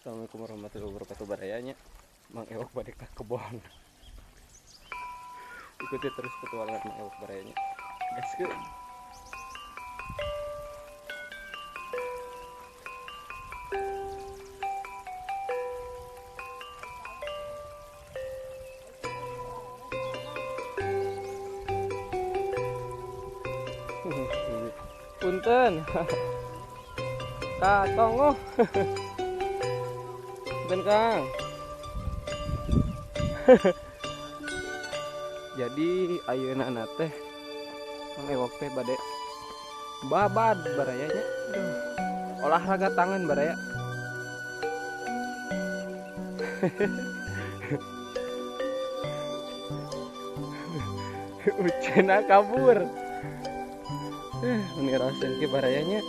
Assalamualaikum warahmatullahi wabarakatuh. Barayanya Mang Ewok balik ke kebon. Ikuti terus petualangan Mang Ewok barayanya. Gaskeun. Punten. Katongoh. Punten Kang. Jadi ayeuna teh Mang Ewok teh bade babad barayanya. Aduh. Olahraga tangan baraya. Ucena kabur. Ini rasen ki barayanya.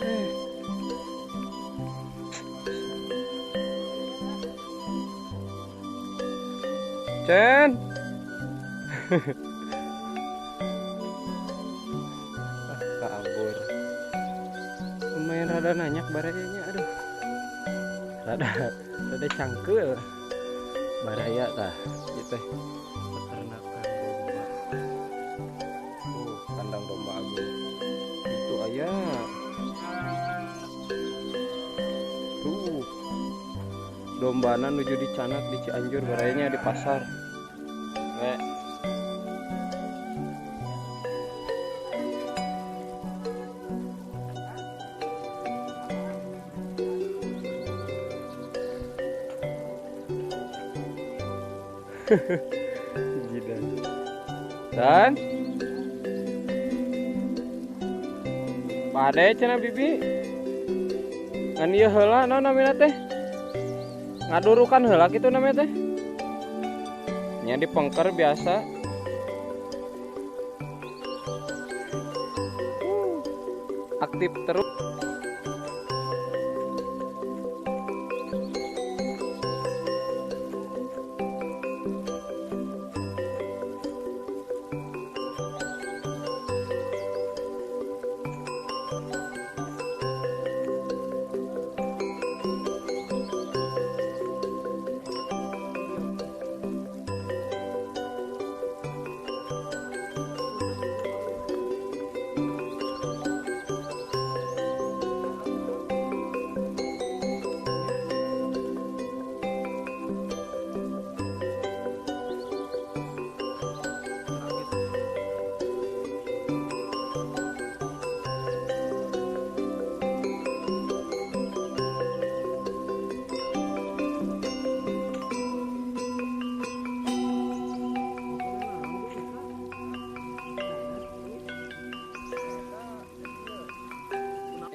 Cen. Kabur. Lumayan rada nanyak barayanya, aduh. Rada cangkeul. Baraya tah ieu teh peternakan domba. Tuh, kandang domba agung. Itu aya. Tuh. Dombana nuju dicanak di Cianjur barayanya di pasar. Gila. Dan pade cenah bibi. Ngan ieu heula naon namina teh? Ngadurukan heula kitu namanya teh. Nya di pengker biasa. Aktif terus.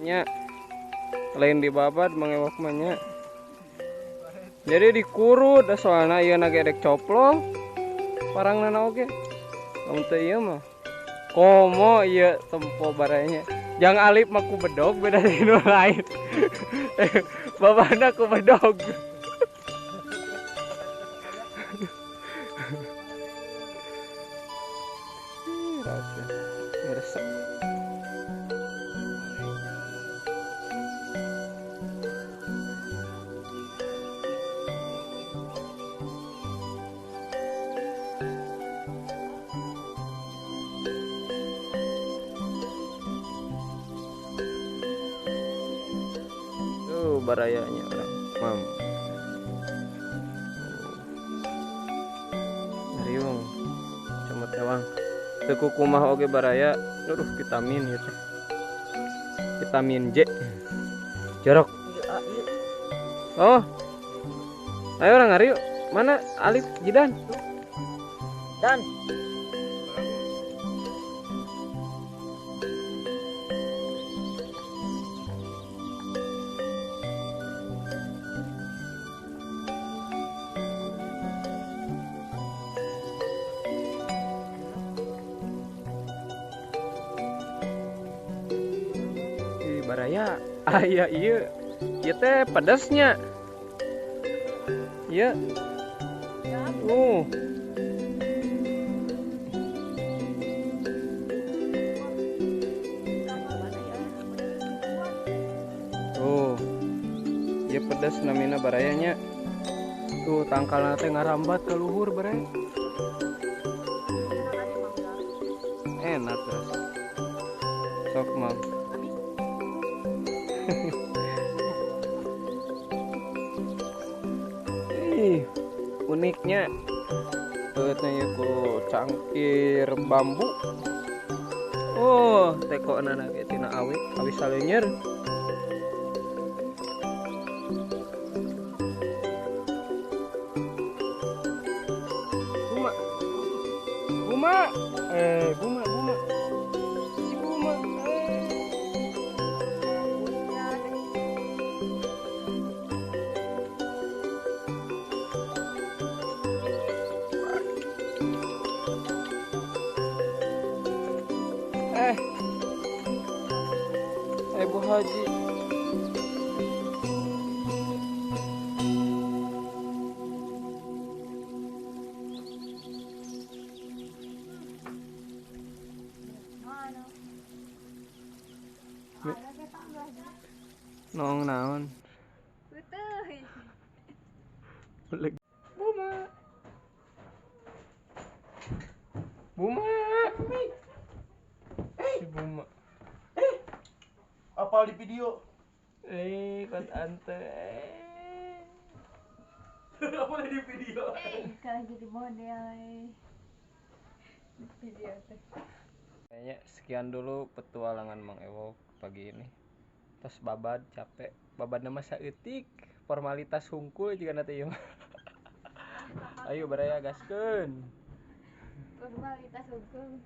Nya lain dibabad Mang Ewok mah nya. Jadi dikurut da soalna ieu na ge rek coplong parangna oge. Lamun teu ieu mah komo ieu tempo barayanya. Jang alip mah ku bedog beda di nu lain. Babadna ku bedog. Ih, resep. Barayanya orang mam riung comot ewang teu kukumah oge baraya. Aduh, vitamin ieu teh, vitamin J jorok. Oh, ayo orang ngariuk. Mana Alif Jidan dan baraya. Aya ieu ieu teh pedasnya ieu. Tuh. Ieu Pedes namina baraya nya. Tuh tangkalna teh ngarambat ke luhur baraya. Enak terus. Sok mam. Ih, uniknya teunya ku cangkir bambu. Oh, tekokna ge tina awi, awi saleunyer. Buma. Buma. Buma, Buma. Si Buma. Bu Haji. Noong naon. Buma. Buma. Si Buma. Apal di video? Kot ante. Apa di video? Kalau jadi model di video teh. Kayaknya sekian dulu petualangan Mang Ewok pagi ini. Terus babad capek, babad nama saeutik, formalitas hungkul juga nanti ieu mah. Ayo baraya gaskeun. Formalitas hungkul.